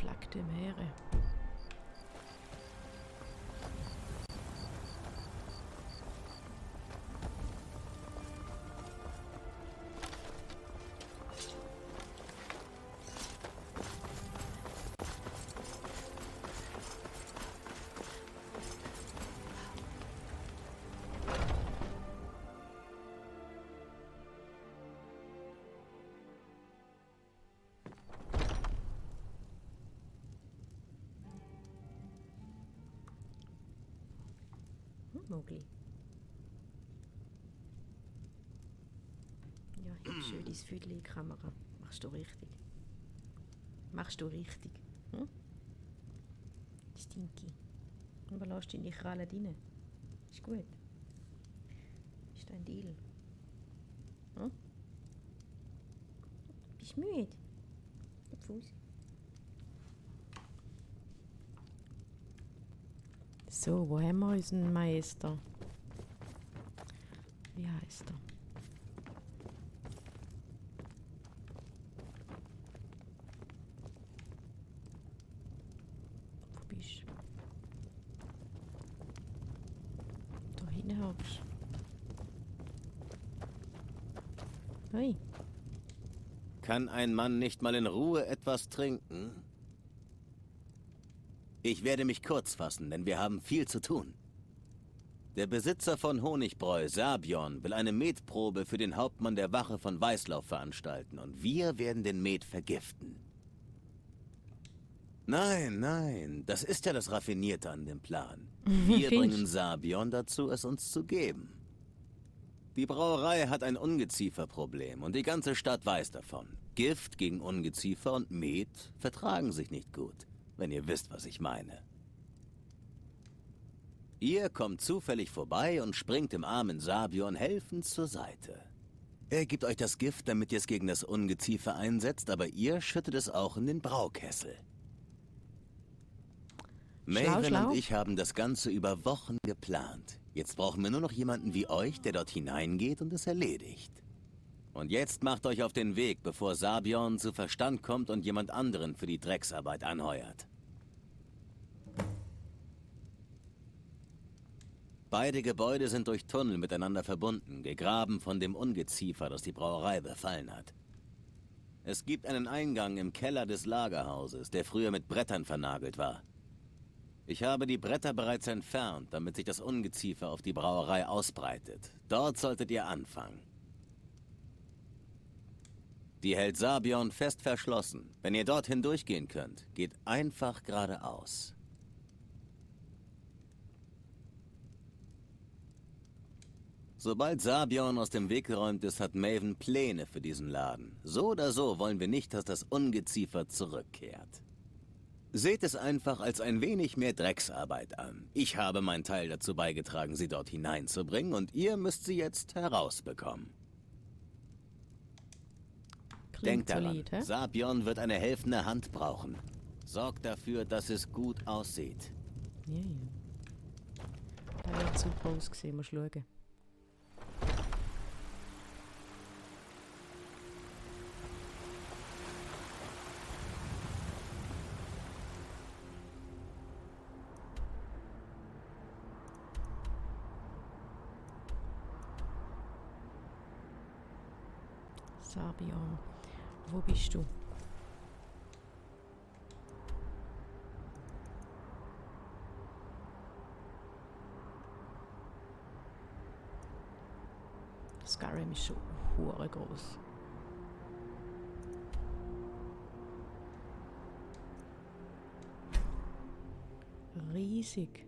Befleckte Meere. Mowgli. Ja, heb schön dein Füdli in die Kamera. Machst du richtig. Machst du richtig. Hm? Stinky. Aber lass deine Krallen rein. Ist gut. Ist dein Deal. Hm? Bist du müde? Der Fuß. So, wo haben wir unseren Meister? Wie heißt er? Wo bist du? Da hinten hockst du. Hey. Kann ein Mann nicht mal in Ruhe etwas trinken? Ich werde mich kurz fassen, denn wir haben viel zu tun. Der Besitzer von Honigbräu, Sabion, will eine Metprobe für den Hauptmann der Wache von Weißlauf veranstalten und wir werden den Met vergiften. Nein, nein, das ist ja das Raffinierte an dem Plan. Wir bringen Sabion dazu, es uns zu geben. Die Brauerei hat ein Ungezieferproblem und die ganze Stadt weiß davon. Gift gegen Ungeziefer und Met vertragen sich nicht gut, wenn ihr wisst, was ich meine. Ihr kommt zufällig vorbei und springt dem armen Sabion helfend zur Seite. Er gibt euch das Gift, damit ihr es gegen das Ungeziefer einsetzt, aber ihr schüttet es auch in den Braukessel. Maven und ich haben das Ganze über Wochen geplant. Jetzt brauchen wir nur noch jemanden wie euch, der dort hineingeht und es erledigt. Und jetzt macht euch auf den Weg, bevor Sabion zu Verstand kommt und jemand anderen für die Drecksarbeit anheuert. Beide Gebäude sind durch Tunnel miteinander verbunden, gegraben von dem Ungeziefer, das die Brauerei befallen hat. Es gibt einen Eingang im Keller des Lagerhauses, der früher mit Brettern vernagelt war. Ich habe die Bretter bereits entfernt, damit sich das Ungeziefer auf die Brauerei ausbreitet. Dort solltet ihr anfangen. Die hält Sabion fest verschlossen. Wenn ihr dorthin durchgehen könnt, geht einfach geradeaus. Sobald Sabion aus dem Weg geräumt ist, hat Maven Pläne für diesen Laden. So oder so wollen wir nicht, dass das Ungeziefer zurückkehrt. Seht es einfach als ein wenig mehr Drecksarbeit an. Ich habe meinen Teil dazu beigetragen, sie dort hineinzubringen und ihr müsst sie jetzt herausbekommen. Denkt daran, Sabion wird eine helfende Hand brauchen. Sorgt dafür, dass es gut aussieht. Ja, ja. Da wird super ausgesehen, musst schauen. Sabion, wo bist du? Skyrim ist schon hure groß. Riesig.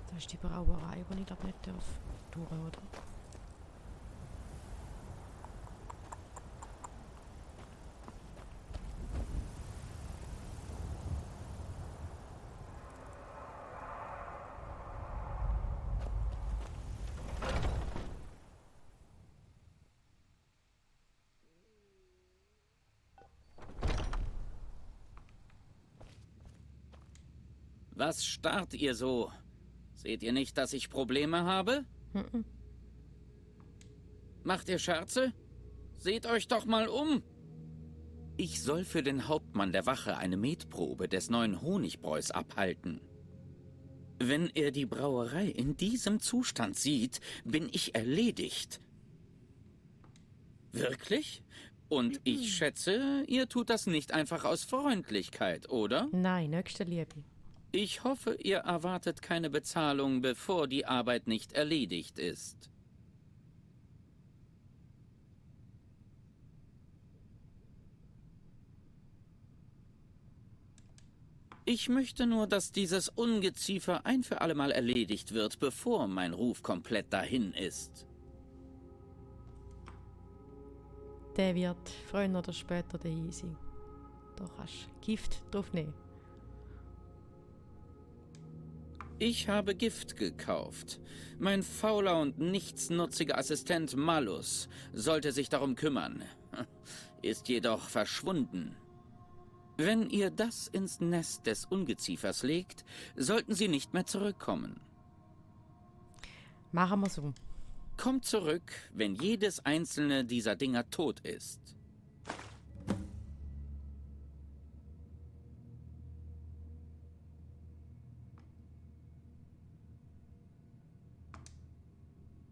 Das ist die Brauerei, die ich glaube nicht darf. Durch, oder? Was starrt ihr so? Seht ihr nicht, dass ich Probleme habe? Mhm. Macht ihr Scherze? Seht euch doch mal um! Ich soll für den Hauptmann der Wache eine Metprobe des neuen Honigbräus abhalten. Wenn er die Brauerei in diesem Zustand sieht, bin ich erledigt. Wirklich? Und ich schätze, ihr tut das nicht einfach aus Freundlichkeit, oder? Nein, nächste Liebe. Ich hoffe, ihr erwartet keine Bezahlung, bevor die Arbeit nicht erledigt ist. Ich möchte nur, dass dieses Ungeziefer ein für alle Mal erledigt wird, bevor mein Ruf komplett dahin ist. Der wird früher oder später dahin sein. Da kannst du Gift drauf nehmen. Ich habe Gift gekauft. Mein fauler und nichtsnutziger Assistent Malus sollte sich darum kümmern, ist jedoch verschwunden. Wenn ihr das ins Nest des Ungeziefers legt, sollten sie nicht mehr zurückkommen. Machen wir so. Kommt zurück, wenn jedes einzelne dieser Dinger tot ist.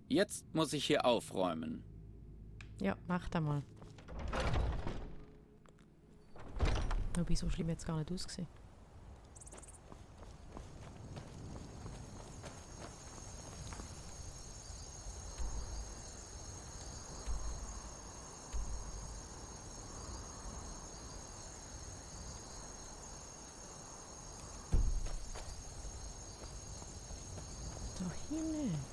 Jetzt muss ich hier aufräumen. Ja, mach das mal. Wobei, so schlimm jetzt gar nicht ausgesehen. Da hinten.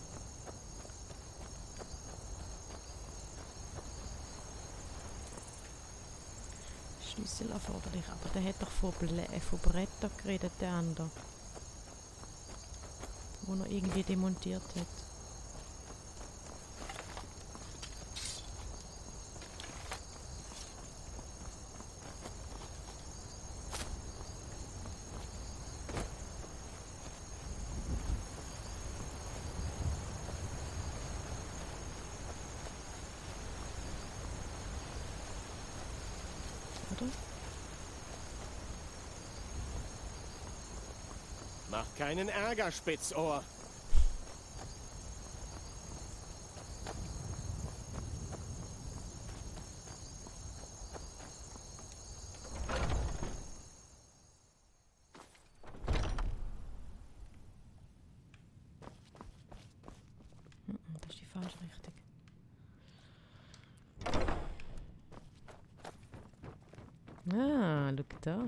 Schlüssel erforderlich, aber der hat doch von Brettern geredet, der andere. Wo er irgendwie demontiert hat. Oder? Macht keinen Ärger, Spitzohr. Das ist die falsche Richtung. Ah, schau da.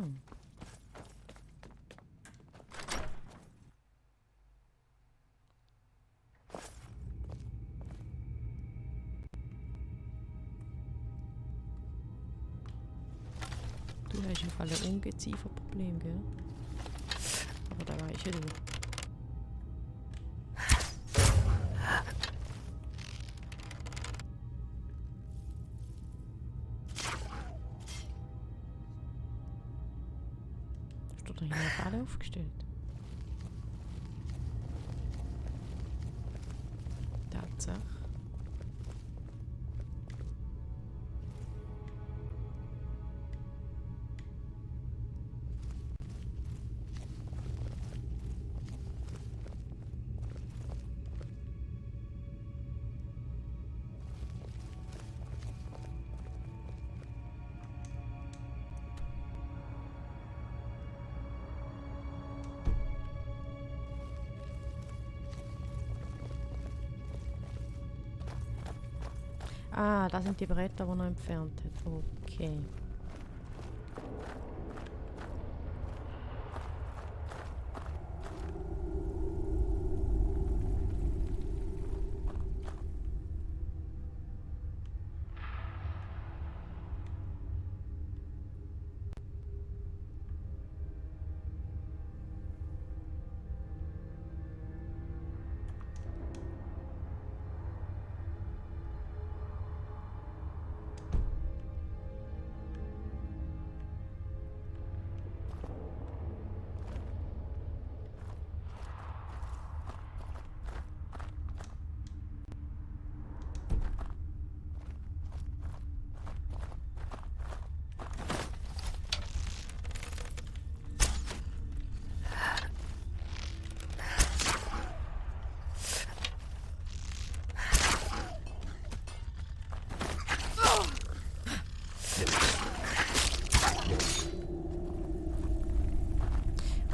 Du hast im Fall ein Ungezieferproblem, gell? Aber da weißt ja du. Hast du da hinten eine Falle aufgestellt? Tatsache. Ah, das sind die Bretter, die er entfernt hat. Okay.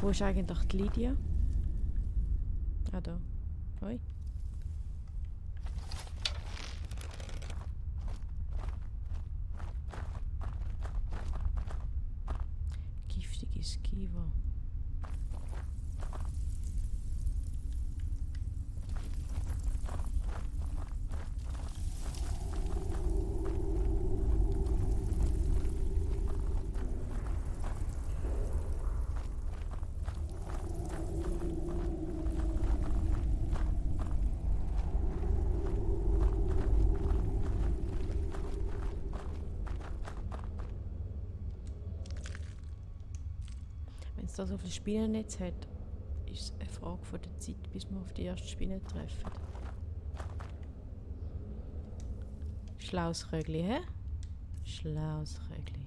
Wo ist eigentlich die Lydia? Ah, da. Hoi. Giftiges Kiva. Wenn es da so viel Spinnennetz hat, ist es eine Frage von der Zeit, bis wir auf die erste Spinne treffen. Schlaues Rögli, hä? Schlaues Rögli.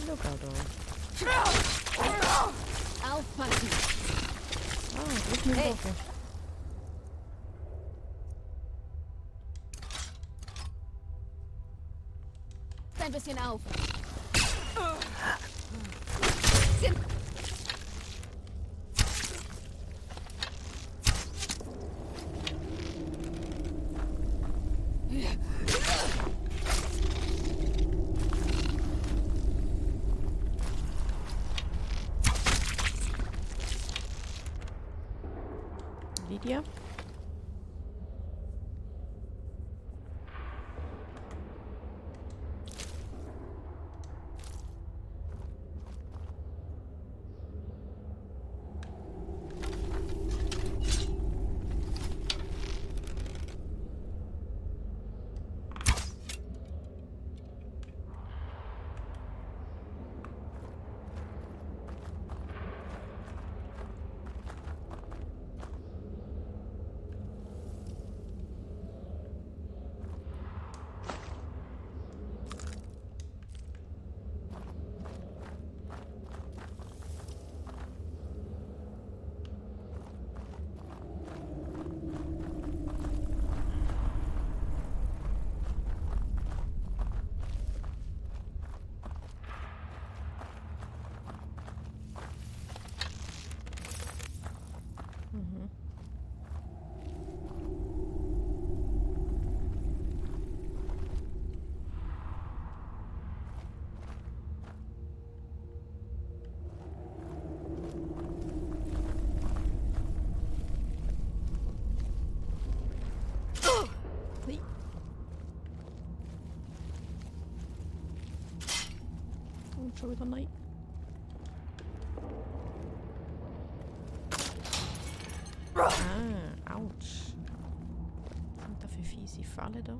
Look out, Aufpassen! Ah, das ist mir Hey. Woche. Ein bisschen auf. Lydia? Mhm. Nee. Und schon wieder nein. Ah, ouch. Was sind da für fiese Fallen da?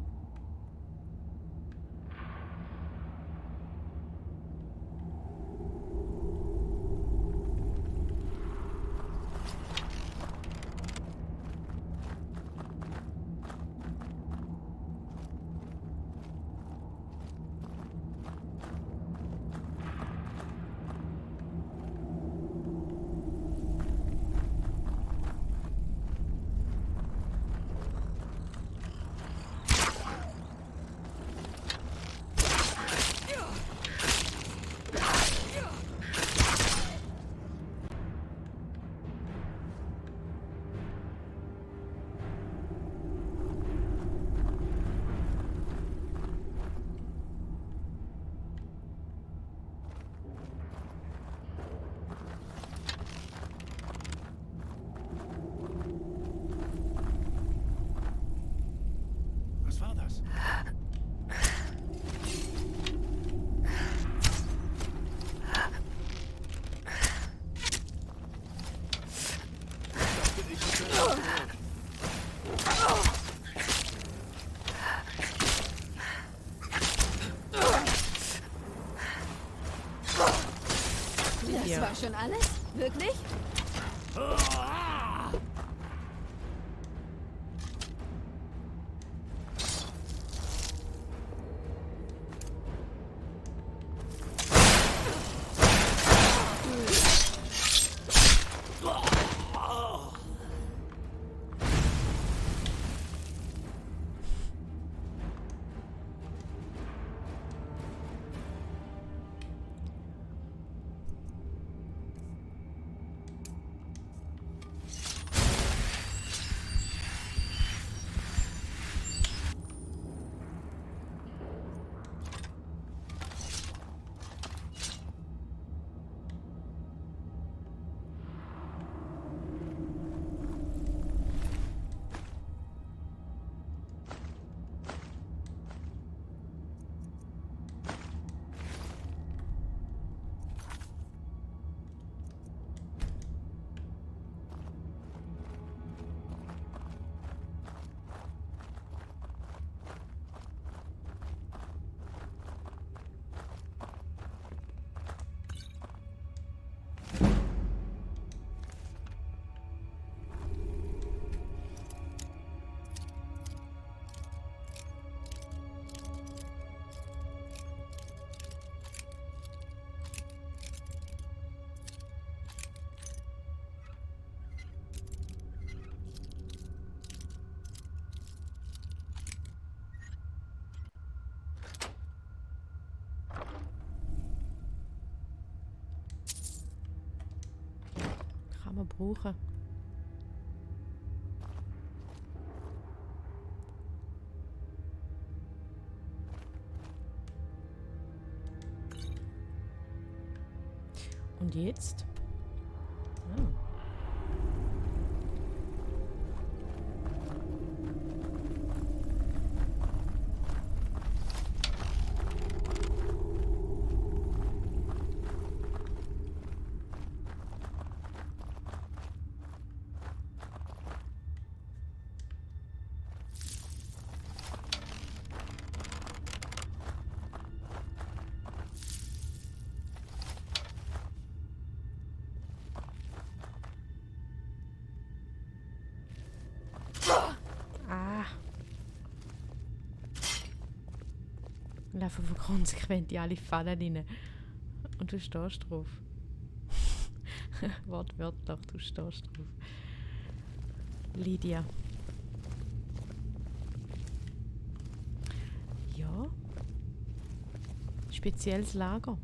Was war das? Das Ja. war schon alles? Wirklich? Kann man brauchen. Und jetzt? Ah. Ah. Wir laufen von konsequent in alle Fallen rein. Und du stehst drauf. Wortwörtlich, du stehst drauf. Lydia. Ja. Spezielles Lager.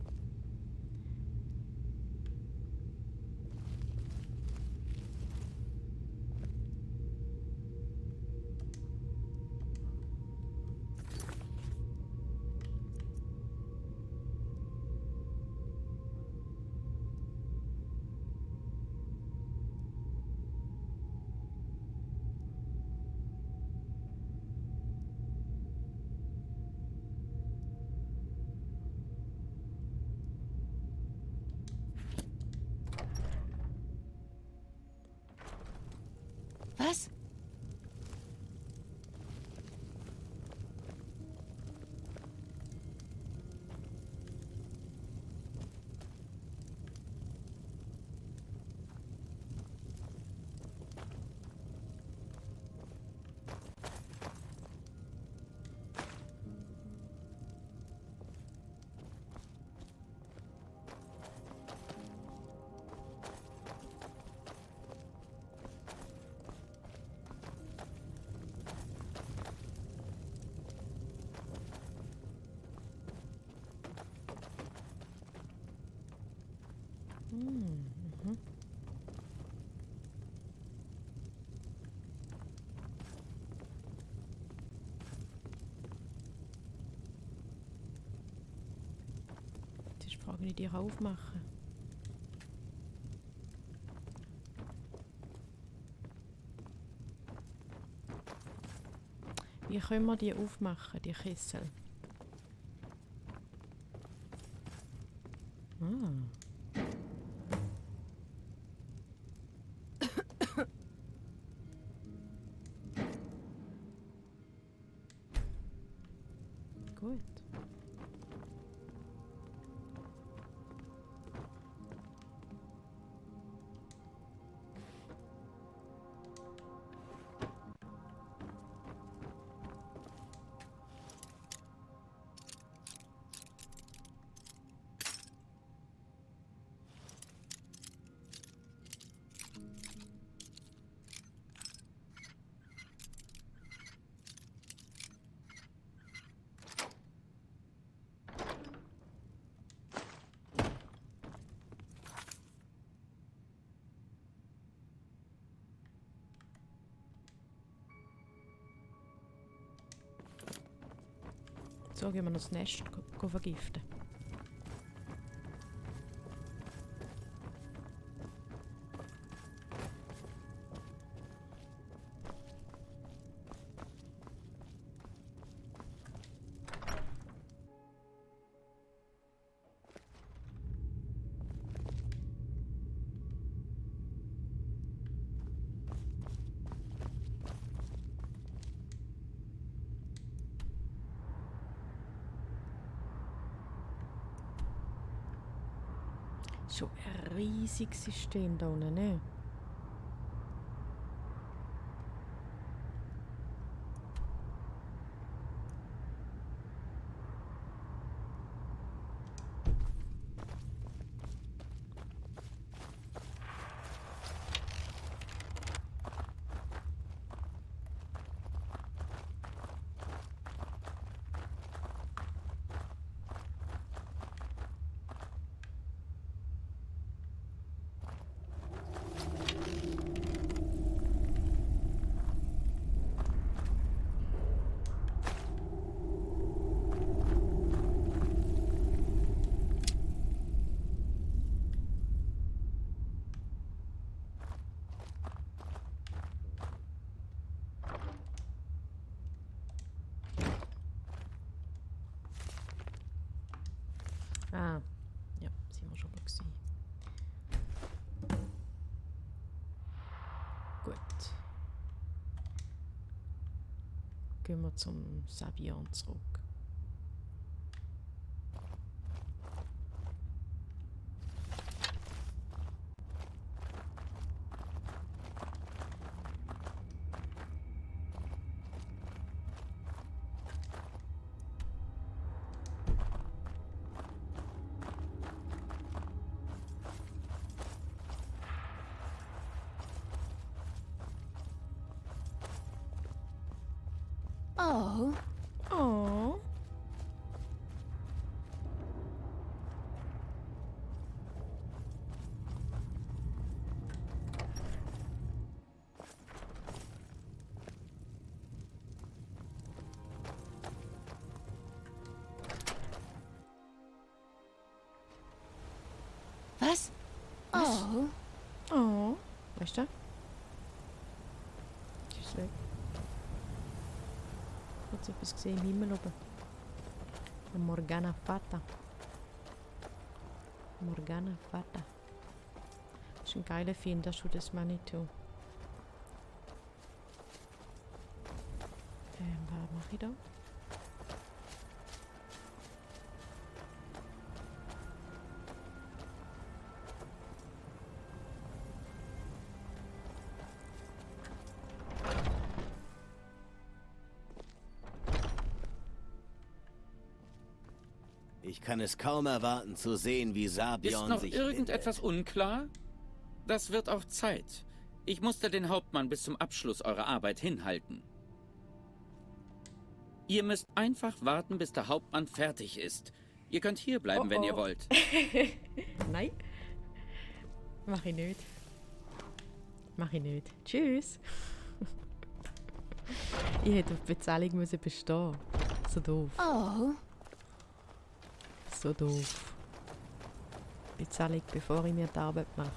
Was? Mhm. Jetzt ist die Frage, wie ich die aufmachen. Wie können wir die aufmachen, die Kessel? Ah. Gut. So gehen wir noch das Nest vergiften. So ein riesiges System da unten, ne? Gut. Gehen wir zum Savion zurück. Oh, Oh. was? Oh, Oh. Weißt du? Ist weg. Kurz etwas gesehen im Himmel oben. Eine Morgana Fata. Morgana Fata. Das ist ein geiler Film, das ist das Manitou. Was mache ich da? Ich kann es kaum erwarten zu sehen, wie Ist Sabion noch sich irgendetwas unklar? Das wird auch Zeit. Ich musste den Hauptmann bis zum Abschluss eurer Arbeit hinhalten. Ihr müsst einfach warten, bis der Hauptmann fertig ist. Ihr könnt hier bleiben, wenn ihr wollt. Nein. Mach ich nicht. Mach ich nicht. Tschüss. Ich hätte auf die Bezahlung müssen bestehen. So doof. oh, So doof. Bezahlung, bevor ich mir die Arbeit mache.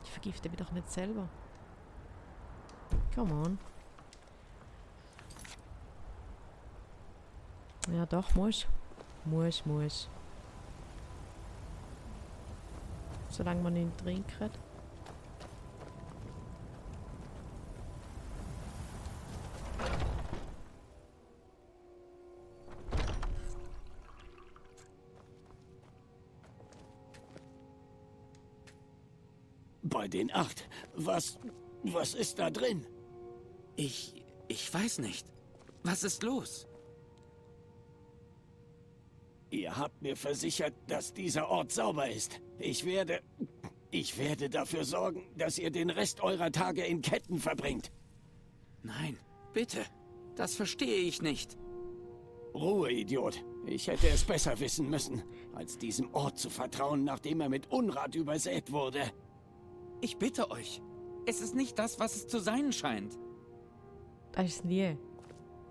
Ich vergifte mich doch nicht selber. Come on. Ja doch, muss. Muss. Solange man nicht trinkt. Bei den 8. Was ist da drin? Ich weiß nicht. Was ist los? Ihr habt mir versichert, dass dieser Ort sauber ist. Ich werde dafür sorgen, dass ihr den Rest eurer Tage in Ketten verbringt. Nein, bitte. Das verstehe ich nicht. Ruhe, Idiot. Ich hätte es besser wissen müssen, als diesem Ort zu vertrauen, nachdem er mit Unrat übersät wurde. Ich bitte euch. Es ist nicht das, was es zu sein scheint. Das ist nie.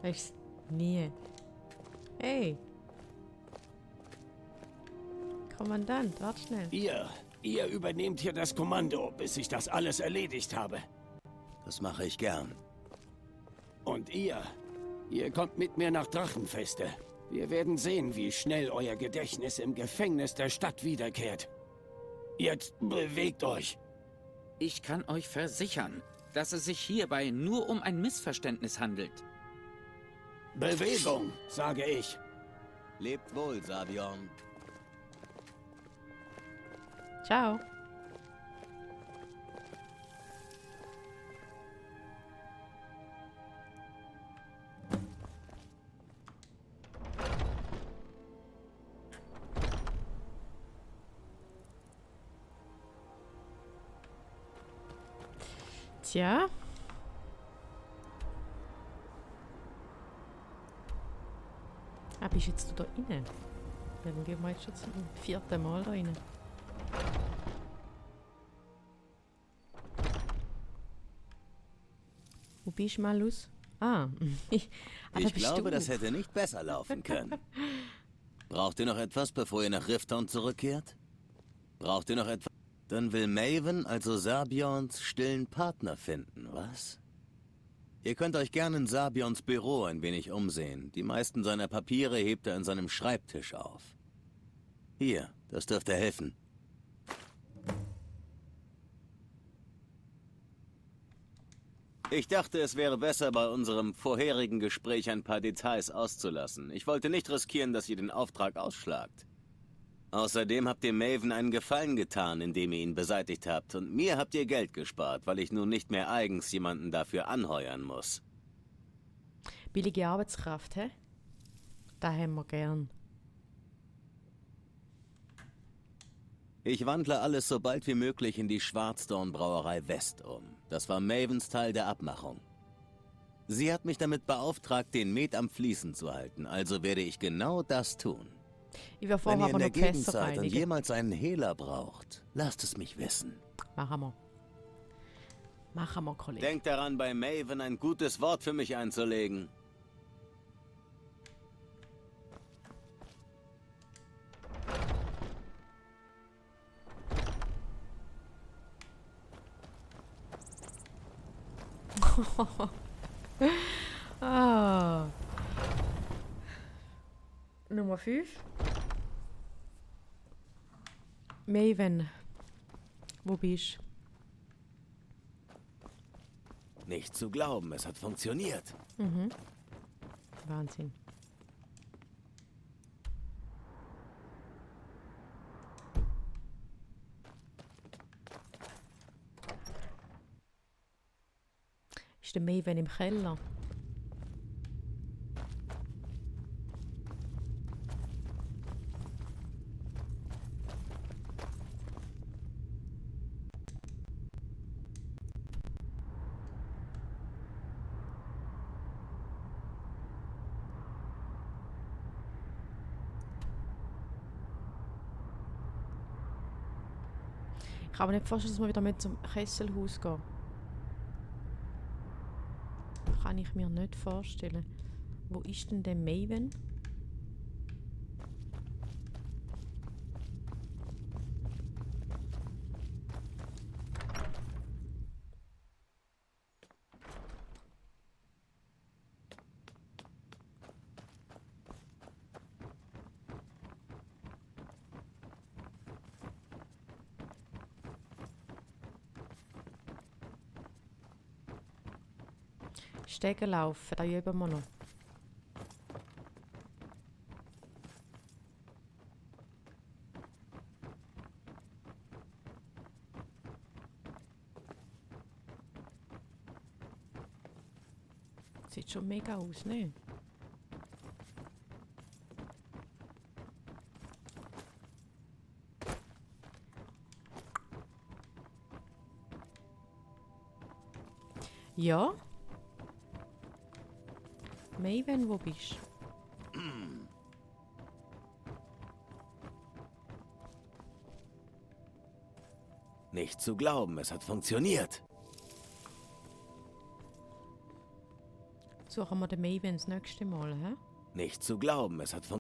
Das ist nie. Hey. Kommandant, wart schnell. Ihr übernehmt hier das Kommando, bis ich das alles erledigt habe. Das mache ich gern. Und ihr kommt mit mir nach Drachenfeste. Wir werden sehen, wie schnell euer Gedächtnis im Gefängnis der Stadt wiederkehrt. Jetzt bewegt euch. Ich kann euch versichern, dass es sich hierbei nur um ein Missverständnis handelt. Bewegung, sage ich. Lebt wohl, Sabion. Ciao. Tja. Bist jetzt du da rein? Dann gehen wir jetzt schon zum 4. Mal da rein. Wo bist du, Malus? Ah, Ich bist glaube, du. das hätte nicht besser laufen können. Braucht ihr noch etwas, bevor ihr nach Rifton zurückkehrt? Braucht ihr noch etwas? Dann will Maven also Sabjorns stillen Partner finden, was? Ihr könnt euch gerne in Sabjorns Büro ein wenig umsehen. Die meisten seiner Papiere hebt er in seinem Schreibtisch auf. Hier, das dürfte helfen. Ich dachte, es wäre besser, bei unserem vorherigen Gespräch ein paar Details auszulassen. Ich wollte nicht riskieren, dass ihr den Auftrag ausschlagt. Außerdem habt ihr Maven einen Gefallen getan, indem ihr ihn beseitigt habt. Und mir habt ihr Geld gespart, weil ich nun nicht mehr eigens jemanden dafür anheuern muss. Billige Arbeitskraft, hä? Da haben wir gern. Ich wandle alles so bald wie möglich in die Schwarzdorn-Brauerei West um. Das war Mavens Teil der Abmachung. Sie hat mich damit beauftragt, den Met am Fließen zu halten, also werde ich genau das tun. Ich will Wenn vorher ihr in aber der noch Fässer Gegend seid und reinigen. jemals einen Hehler braucht, lasst es mich wissen. Machen wir. Machen wir, Kollege. Denkt daran, bei Maven ein gutes Wort für mich einzulegen. Ah. Nummer 5. Maven. Wo bist Nicht zu glauben, es hat funktioniert. du? Mhm. Wahnsinn. Ist der Maven im Keller? Ich kann mir nicht vorstellen, dass wir wieder mit zum Kesselhaus gehen. Kann ich mir nicht vorstellen. Wo ist denn der Maven? Stegen laufen, da üben wir noch. Sieht schon mega aus, ne? Ja. Maven, wo bist du? Nicht zu glauben, es hat funktioniert. Suchen wir den Maven das nächste Mal, hä? Nicht zu glauben, es hat funktioniert.